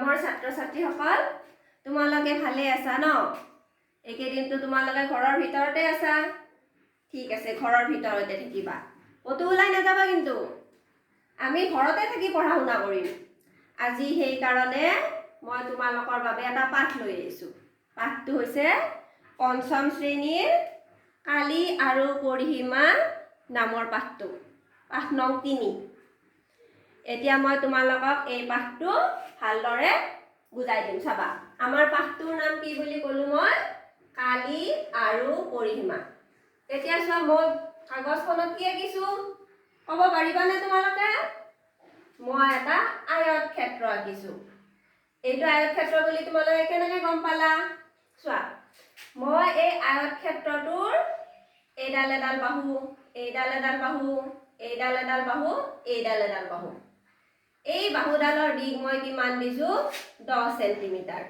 মৰমৰ ছাত্ৰ ছাত্ৰীসকল, তোমালোকে ভালে আছা ন? এইকেইদিনতো তোমালোকে ঘৰৰ ভিতৰতে আছা। ঠিক আছে, ঘৰৰ ভিতৰতে থাকিবা, ক'তো ওলাই নাযাবা। কিন্তু আমি ঘৰতে থাকি পঢ়া শুনা কৰিম আজি। সেইকাৰণে মই তোমালোকৰ বাবে এটা পাঠ লৈ আহিছোঁ। পাঠটো হৈছে পঞ্চম শ্ৰেণীৰ কালি আৰু পৰিসীমা নামৰ পাঠটো, পাঠ নং 3। এতিয়া মই তোমালোকক এই পাঠটো ভালদৰে বুজাই দিম। চাবা, আমাৰ পাঠটোৰ নাম কি বুলি ক'লো মই? কালি আৰু পৰিসীমা। এতিয়া চোৱা, মই কাগজখনত কি আঁকিছোঁ ক'ব পাৰিবানে তোমালোকে? মই এটা আয়ত ক্ষেত্ৰ আঁকিছোঁ। এইটো আয়ত ক্ষেত্ৰ বুলি তোমালোকে কেনেকৈ গম পালা? চোৱা, মই এই আয়ত ক্ষেত্ৰটোৰ এইডাল এডাল বাহু, এইডাল এডাল বাহু, এইডাল এডাল বাহু, এইডাল এডাল বাহু। এই বাহুডালৰ দীঘ মই কিমান দিছোঁ? 10 চেণ্টিমিটাৰ।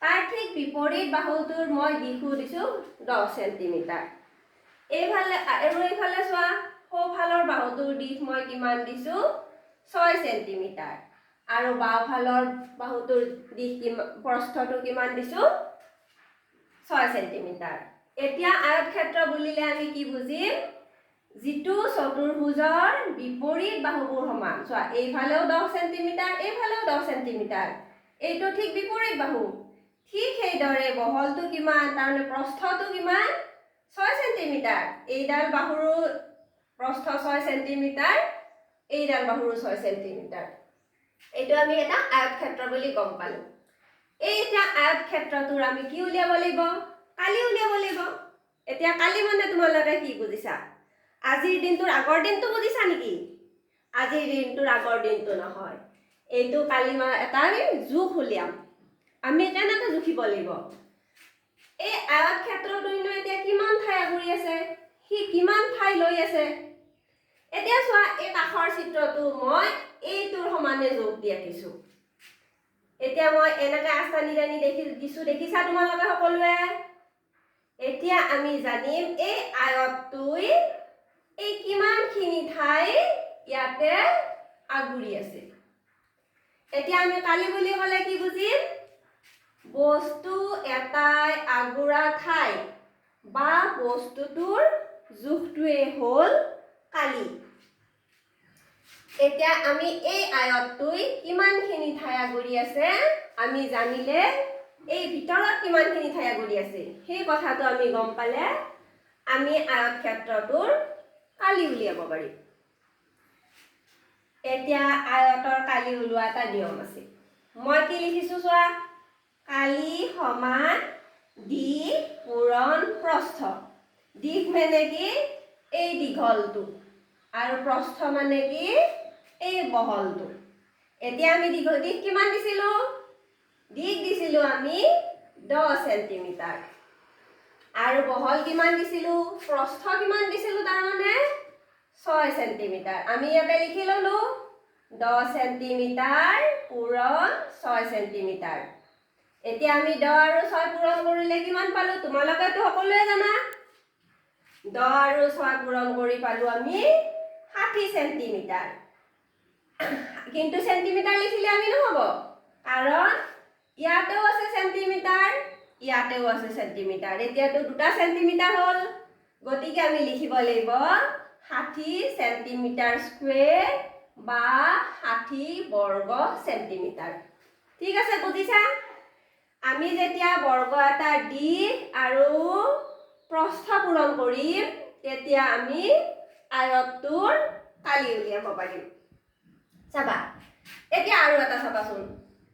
তাৰ ঠিক বিপৰীত বাহুটোৰ মই দীঘো দিছোঁ 10 চেণ্টিমিটাৰ। এইফালে আৰু এইফালে চোৱা, সোঁফালৰ বাহুটোৰ দীঘ মই কিমান দিছোঁ? 6 চেণ্টিমিটাৰ। আৰু বাওঁফালৰ বাহুটোৰ দীঘ কিমান, প্ৰস্থটো কিমান দিছোঁ? 6 চেণ্টিমিটাৰ। এতিয়া আয়তক্ষেত্ৰ বুলিলে আমি কি বুজিম? যিটো চতুৰ্ভুজৰ বিপৰীত বাহুবোৰ সমান। চোৱা, এইফালেও 10 চেণ্টিমিটাৰ, এইফালেও 10 চেণ্টিমিটাৰ। এইটো ঠিক বিপৰীত বাহু। ঠিক সেইদৰে বহলটো কিমান, তাৰমানে প্ৰস্থটো কিমান? 6 চেণ্টিমিটাৰ। এইডাল বাহুৰো প্ৰস্থ 6 চেণ্টিমিটাৰ, এইডাল বাহুৰো 6 চেণ্টিমিটাৰ। এইটো আমি এটা আয়তক্ষেত্ৰ বুলি গম পালোঁ। এই এতিয়া আয়তক্ষেত্ৰটোৰ আমি কি উলিয়াব লাগিব? কালি উলিয়াব লাগিব। এতিয়া কালি মানে তোমালোকে কি বুজিছা? আজিৰ দিনটোৰ আগৰ দিনটো বুজিছা নেকি? আজিৰ দিনটোৰ আগৰ দিনটো নহয়। এইটো কালি এটা আমি জোখ উলিয়াম। আমি কেনেকৈ জুখিব লাগিব? এই আয়ত ক্ষেত্ৰটোনো এতিয়া কিমান ঠাই আগুৰি আছে, সি কিমান ঠাই লৈ আছে? এতিয়া চোৱা, এই কাষৰ চিত্ৰটো মই এইটোৰ সমানে জোখ দি আঁকিছোঁ। এতিয়া মই এনেকৈ আঁচ টানি টানি দেখি দিছোঁ, দেখিছা তোমালোকে সকলোৱে? এতিয়া আমি জানিম এই আয়তটোই এই কিমানখিনি ঠাই ইয়াতে আগুৰি আছে। এতিয়া আমি কালি বুলি ক'লে কি বুজিম? বস্তু এটাই আগুৰা ঠাই বা বস্তুটোৰ জোখটোৱে হ'ল কালি। এতিয়া আমি এই আয়তটোই কিমানখিনি ঠাই আগুৰি আছে আমি জানিলে, এই ভিতৰত কিমানখিনি ঠাই আগুৰি আছে সেই কথাটো আমি গম পালে আমি আয়ত ক্ষেত্ৰটোৰ কালি উলিয়াব পাৰিম। এতিয়া আয়তৰ কালি ওলোৱা এটা নিয়ম আছে। মই কি লিখিছোঁ চোৱা, কালি সমান দীঘ পূৰণ প্ৰস্থ। দীঘ মানে কি? এই দীঘলটো। আৰু প্ৰস্থ মানে কি? এই বহলটো। এতিয়া আমি দীঘ কিমান দিছিলোঁ? দীঘ দিছিলোঁ আমি 10 চেণ্টিমিটাৰ। আৰু বহল কিমান দিছিলোঁ, প্ৰস্থ কিমান দিছিলোঁ? তাৰমানে 6 চেণ্টিমিটাৰ। আমি ইয়াতে লিখি ল'লোঁ 10 চেণ্টিমিটাৰ পূৰণ 6 চেণ্টিমিটাৰ। এতিয়া আমি 10 আৰু 6 পূৰণ কৰিলে কিমান পালোঁ? তোমালোকেতো সকলোৱে জানা। 10 আৰু 6 পূৰণ কৰি পালোঁ আমি 60 চেণ্টিমিটাৰ। কিন্তু চেণ্টিমিটাৰ লিখিলে আমি নহ'ব, কাৰণ ইয়াতেও আছে চেণ্টিমিটাৰ, ইয়াতেও আছে চেণ্টিমিটাৰ। এতিয়াতো দুটা চেণ্টিমিটাৰ হ'ল। গতিকে আমি লিখিব লাগিব 60 চেণ্টিমিটাৰ স্কুৱেৰ বা 60 বৰ্গ চেণ্টিমিটাৰ। ঠিক আছে, বুজিছা? আমি যেতিয়া বৰ্গ এটা দীঘ আৰু প্ৰস্থ পূৰণ কৰিম, তেতিয়া আমি আয়তটোৰ কালি উলিয়াব পাৰিম। চাবা, এতিয়া আৰু এটা চাবাচোন।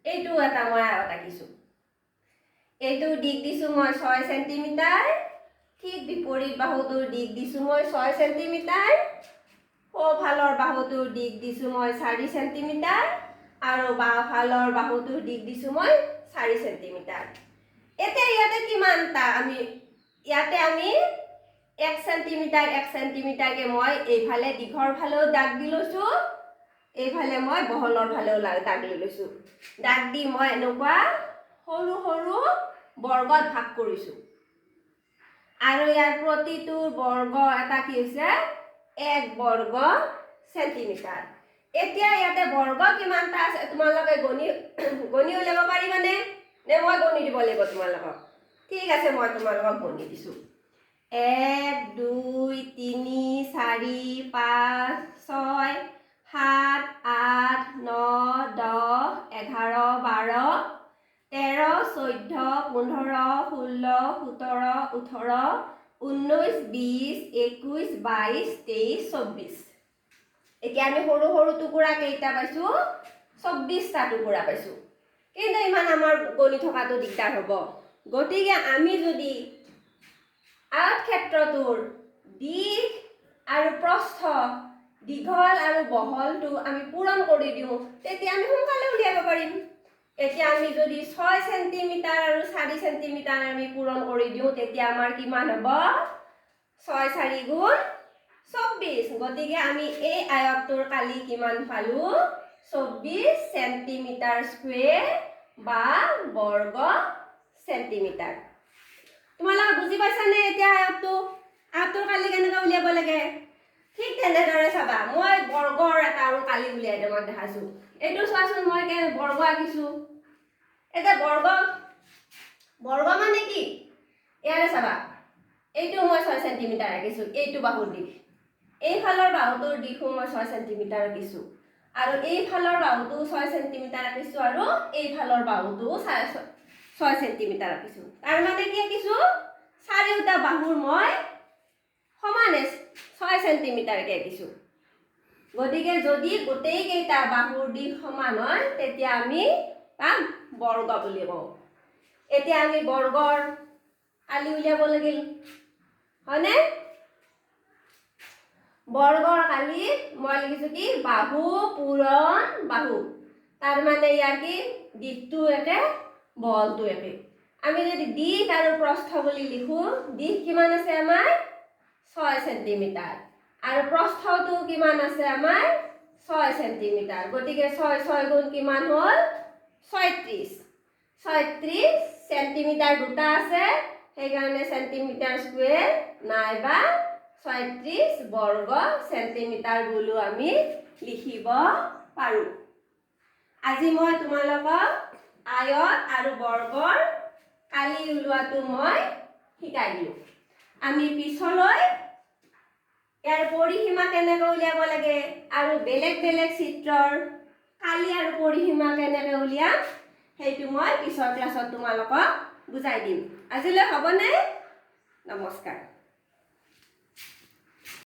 এইটো এটা মই আয়ত আঁকিছোঁ। এইটো দীঘ দিছোঁ মই 6 চেণ্টিমিটাৰ। ঠিক বিপৰীত বাহুটোৰ দীঘ দিছোঁ মই 6 চেণ্টিমিটাৰ। সোঁফালৰ বাহুটোৰ দীঘ দিছোঁ মই 4 চেণ্টিমিটাৰ আৰু বাওঁফালৰ বাহুটোৰ দীঘ দিছোঁ মই 4 চেণ্টিমিটাৰ। এতিয়া ইয়াতে কিমানটা আমি ইয়াতে আমি 1 চেণ্টিমিটাৰ 1 চেণ্টিমিটাৰকৈ মই এইফালে দীঘৰ ফালেও দাগ দি লৈছোঁ, এইফালে মই বহলৰ ফালেও দাগ দি লৈছোঁ। দাগ দি মই এনেকুৱা সৰু সৰু বৰ্গত ভাগ কৰিছোঁ। আৰু ইয়াৰ প্ৰতিটো বৰ্গ এটা কি হৈছে? 1 বৰ্গ চেণ্টিমিটাৰ। এতিয়া ইয়াতে বৰ্গ কিমানটা আছে তোমালোকে গণি নে মই গণি দিব লাগিব তোমালোকক? ঠিক আছে, মই তোমালোকক গণি দিছোঁ। 1, 2, 3, 4, 5, 6, 7, 8, 9, 10, 11, 12, 13, 14, 15, 16, 17, 18, 19, 20, 21, 22, 23, 24। এতিয়া আমি সৰু সৰু টুকুৰা কেইটা পাইছোঁ? 24টা টুকুৰা পাইছোঁ। কিন্তু ইমান আমাৰ গণি থকাটো দিগদাৰ হ'ব। গতিকে আমি যদি আয়তক্ষেত্ৰটোৰ দীঘ আৰু প্ৰস্থ, দীঘল আৰু বহলটো আমি পূৰণ কৰি দিওঁ, তেতিয়া আমি সোনকালে উলিয়াব পাৰিম। এতিয়া আমি যদি 6 চেণ্টিমিটাৰ আৰু 4 চেণ্টিমিটাৰ আমি পূৰণ কৰি দিওঁ, তেতিয়া আমাৰ কিমান হ'ব? 6 4 গুণ 24। গতিকে আমি এই আয়তটোৰ কালি কিমান পালোঁ? 24 চেণ্টিমিটাৰ স্কুৱেৰ বা বৰ্গ চেণ্টিমিটাৰ। তোমালোকে বুজি পাইছানে এতিয়া আয়তটোৰ কালি কেনেকৈ উলিয়াব লাগে? ঠিক তেনেদৰে চাবা, মই বৰ্গৰ এটা আৰু কালি উলিয়াই তোমাক দেখাইছোঁ। এইটো চোৱাচোন, মই বৰ্গ আঁকিছোঁ। এতিয়া বৰ্গ বৰ্গ মানে কি? ইয়াৰে চাবা, এইটো মই 6 চেণ্টিমিটাৰ আঁকিছোঁ, এইটো বাহুৰ দীঘ। এইফালৰ বাহুটোৰ দীঘো মই 6 চেণ্টিমিটাৰ আঁকিছোঁ আৰু এইফালৰ বাহুটো 6 চেণ্টিমিটাৰ আঁকিছোঁ আৰু এইফালৰ বাহুটোও 6 চেণ্টিমিটাৰ আঁকিছোঁ। তাৰ মানে কি আঁকিছোঁ? চাৰিওটা বাহুৰ মই সমানে 6 চেণ্টিমিটাৰকৈ আঁকিছোঁ। গতিকে যদি গোটেইকেইটা বাহুৰ দীঘ সমান হয়, তেতিয়া আমি তাক বৰ্গ বুলি কওঁ। এতিয়া আমি বৰ্গৰ কালি উলিয়াব লাগিল, হয়নে? বৰ্গৰ কালি মই লিখিছোঁ কি? বাহু পূৰণ বাহু। তাৰ মানে ইয়াৰ কি? দীঘটো একে, বহলটো একে। আমি যদি দীঘ আৰু প্ৰস্থ বুলি লিখোঁ, দীঘ কিমান আছে আমাৰ? 6 চেণ্টিমিটাৰ। আৰু প্ৰস্থটো কিমান আছে আমাৰ? 6 চেণ্টিমিটাৰ। গতিকে 6 6 গুণ কিমান হ'ল? 36। 36 চেণ্টিমিটাৰ দুটা আছে, সেইকাৰণে চেণ্টিমিটাৰ স্কুৱেৰ নাইবা 36 বৰ্গ চেণ্টিমিটাৰ বুলিও আমি লিখিব পাৰোঁ। আজি মই তোমালোকক আয়ত আৰু বৰ্গৰ কালি ওলোৱাটো মই শিকাই দিলোঁ। আমি পিছলৈ ইয়াৰ পৰিসীমা কেনেকৈ উলিয়াব লাগে আৰু বেলেগ বেলেগ চিত্ৰৰ কালি আৰু পৰিসীমা কেনেকৈ উলিয়াম, সেইটো মই পিছৰ ক্লাছত তোমালোকক বুজাই দিম। আজিলৈ হ'বনে? নমস্কাৰ।